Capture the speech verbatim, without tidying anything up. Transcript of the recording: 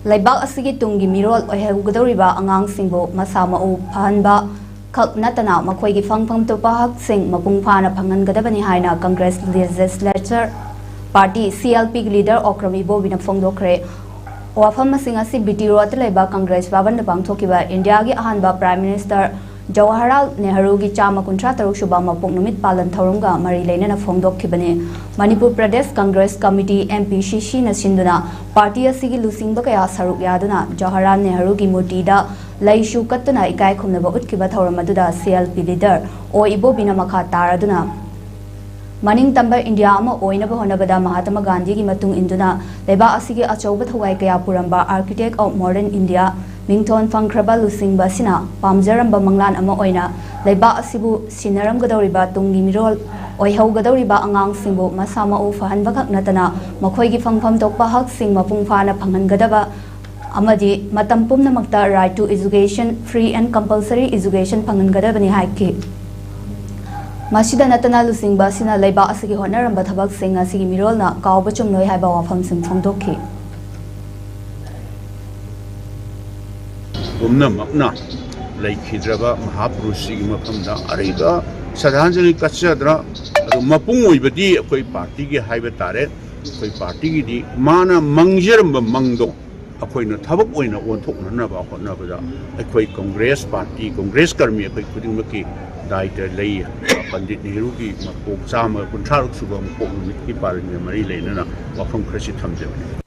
ꯂꯩꯕꯥꯛ ꯑꯁꯤꯒꯤ ꯇꯨꯡꯒꯤ ꯃꯤꯔꯣꯜ ꯑꯣꯏꯍꯧꯒꯗꯧꯔꯤꯕ ꯑꯉꯥꯡꯁꯤꯡꯕꯨ ꯃꯁꯥ ꯃꯎ ꯐꯍꯟꯕ ꯈꯛ ꯅꯠꯇꯅ ꯃꯈꯣꯏꯒꯤ ꯐꯪꯐꯝ ꯊꯣꯛꯄ ꯍꯛꯁꯤꯡ ꯃꯄꯨꯡ ꯐꯥꯅ ꯐꯪꯍꯟꯒꯗꯕꯅꯤ ꯍꯥꯏꯅ ꯀꯪꯒ꯭ꯔꯦꯁ ꯂꯦꯖꯤꯁꯂꯦꯆꯔ ꯄꯥꯔꯇꯤ, CLP, ꯒꯤ ꯂꯤꯗꯔ ꯑꯣꯀ꯭ꯔꯝ ꯏꯕꯣꯕꯤꯅ ꯐꯣꯡꯗꯣꯛꯈ꯭ꯔꯦ꯫ ꯋꯥꯐꯝ ꯑꯁꯤꯡ ꯑꯁꯤ BT ꯔꯣꯗꯇ ꯂꯩꯕ ꯀꯪꯒ꯭ꯔꯦꯁ ꯚꯕꯟꯗ ꯄꯥꯡꯊꯣꯛꯈꯤꯕ ꯏꯟꯗꯤꯌꯥꯒꯤ ꯑꯍꯥꯟꯕ ꯄ꯭ꯔꯥꯏꯝ ꯃꯤꯅꯤꯁꯇꯔ ꯖꯋꯥꯍꯔꯂꯥꯜ ꯅꯦꯍꯔꯨꯒꯤ ꯆꯥꯝꯃ ꯀꯨꯟꯊ꯭ꯔꯥ ꯇꯔꯨꯛ ꯁꯨꯕ ꯃꯄꯣꯛ ꯅꯨꯃꯤꯠ ꯄꯥꯂꯟ ꯊꯧꯔꯝꯒ ꯃꯔꯤ ꯂꯩꯅꯅ ꯐꯣꯡꯗꯣꯛꯈꯤꯕꯅꯤ꯫ ꯃꯅꯤꯄꯨꯔ ꯄ꯭ꯔꯗꯦꯁ ꯀꯪꯒ꯭ꯔꯦꯁ ꯀꯃꯤꯇꯤ, MPCC, ꯅ ꯁꯤꯟꯗꯨꯅ ꯄꯥꯔꯇꯤ ꯑꯁꯤꯒꯤ ꯂꯨꯆꯤꯡꯕ ꯀꯌꯥ ꯁꯔꯨꯛ ꯌꯥꯗꯨꯅ ꯖꯋꯥꯍꯔꯂꯥꯜ ꯅꯦꯍꯔꯨꯒꯤ ꯃꯨꯔꯇꯤꯗ ꯂꯩꯁꯨ ꯀꯠꯇꯨꯅ ꯏꯀꯥꯏ ꯈꯨꯝꯅꯕ ꯎꯠꯈꯤꯕ ꯊꯧꯔꯝ ꯑꯗꯨꯗ CLP ꯂꯤꯗꯔ ꯑꯣ ꯏꯕꯣꯕꯤꯅ ꯃꯈꯥ ꯇꯥꯔꯗꯨꯅ, ꯃꯅꯤꯡꯇꯝꯕ ꯏꯟꯗꯤꯌꯥ ꯑꯃ ꯑꯣꯏꯅꯕ ꯍꯣꯠꯅꯕꯗ ꯃꯍꯥꯇꯃꯥ ꯒꯥꯟꯙꯤꯒꯤ ꯃꯇꯨꯡ ꯏꯟꯗꯨꯅ ꯂꯩꯕꯥꯛ ꯑꯁꯤꯒꯤ ꯑꯆꯧꯕ ꯊꯧꯒꯥꯏ ꯀꯌꯥ ꯄꯨꯔꯝꯕ Architect of Modern India ꯃꯤꯡꯊꯣꯟ ꯐꯪꯈ꯭ꯔꯕ ꯂꯨꯆꯤꯡꯕ ꯑꯁꯤꯅ ꯄꯥꯝꯖꯔꯝꯕ ꯃꯪꯂꯥꯟ ꯑꯃ ꯑꯣꯏꯅ ꯂꯩꯕꯥꯛ ꯑꯁꯤꯕꯨ ꯁꯤꯟꯅꯔꯝꯒꯗꯧꯔꯤꯕ ꯇꯨꯡꯒꯤ ꯃꯤꯔꯣꯜ ꯑꯣꯏꯍꯧꯒꯗꯧꯔꯤꯕ ꯑꯉꯥꯡꯁꯤꯡꯕꯨ ꯃꯁꯥ ꯃꯎ ꯐꯍꯟꯕ ꯈꯛ ꯅꯠꯇꯅ ꯃꯈꯣꯏꯒꯤ ꯐꯪꯐꯝ ꯊꯣꯛꯄ ꯍꯛꯁꯤꯡ ꯃꯄꯨꯡ ꯐꯥꯅ ꯐꯪꯍꯟꯒꯗꯕ ꯑꯃꯗꯤ ꯃꯇꯝ ꯄꯨꯝꯅꯃꯛꯇ right to education, free and compulsory education ꯐꯪꯍꯟꯒꯗꯕꯅꯤ ꯍꯥꯏꯈꯤ꯫ ꯃꯁꯤꯗ ꯅꯠꯇꯅ ꯂꯨꯆꯤꯡꯕ ꯑꯁꯤꯅ ꯂꯩꯕꯥꯛ ꯑꯁꯤꯒꯤ ꯍꯣꯠꯅꯔꯝꯕ ꯊꯕꯛꯁꯤꯡ ꯑꯁꯤꯒꯤ ꯃꯤꯔꯣꯜꯅ ꯀꯥꯎꯕ ꯆꯨꯝꯂꯣꯏ ꯍꯥꯏꯕ ꯋꯥꯐꯝꯁꯤꯡ ꯐꯣꯡꯗꯣꯛꯈꯤ꯫ ꯄꯨꯝꯅꯃꯛꯅ ꯂꯩꯈꯤꯗ꯭ꯔꯕ ꯃꯍꯥꯄꯨꯔꯨꯁꯁꯤꯒꯤ ꯃꯐꯝꯗ ꯑꯔꯩꯕ ꯁ꯭ꯔꯗꯥꯟꯖꯂꯤ ꯀꯠꯆꯗꯅ, ꯑꯗꯨ ꯃꯄꯨꯡ ꯑꯣꯏꯕꯗꯤ ꯑꯩꯈꯣꯏ ꯄꯥꯔꯇꯤꯒꯤ ꯍꯥꯏꯕ ꯇꯥꯔꯦ꯫ ꯑꯩꯈꯣꯏ ꯄꯥꯔꯇꯤꯒꯤꯗꯤ ꯃꯥꯅ ꯃꯪꯖꯔꯝꯕ ꯃꯪꯗꯣ ꯑꯩꯈꯣꯏꯅ ꯊꯕꯛ ꯑꯣꯏꯅ ꯑꯣꯟꯊꯣꯛꯅꯅꯕ ꯍꯣꯠꯅꯕꯗ ꯑꯩꯈꯣꯏ ꯀꯪꯒ꯭ꯔꯦꯁ ꯄꯥꯔꯇꯤ, ꯀꯪꯒ꯭ꯔꯦꯁ ꯀꯔꯃꯤ ꯑꯩꯈꯣꯏ ꯈꯨꯗꯤꯡꯃꯛꯀꯤ ꯗꯥꯏꯇ ꯂꯩ꯫ ꯄꯟꯗꯤꯠ ꯅꯦꯍꯔꯨꯒꯤ ꯃꯄꯣꯛ ꯆꯥꯝꯃ ꯀꯨꯟꯊ꯭ꯔꯥꯔꯛ ꯁꯨꯕ ꯃꯄꯣꯛ ꯅꯨꯃꯤꯠꯀꯤ ꯄꯥꯂꯟꯒ ꯃꯔꯤ ꯂꯩꯅꯅ ꯋꯥꯐꯝ ꯈꯔꯁꯤ ꯊꯝꯖꯕꯅꯤ꯫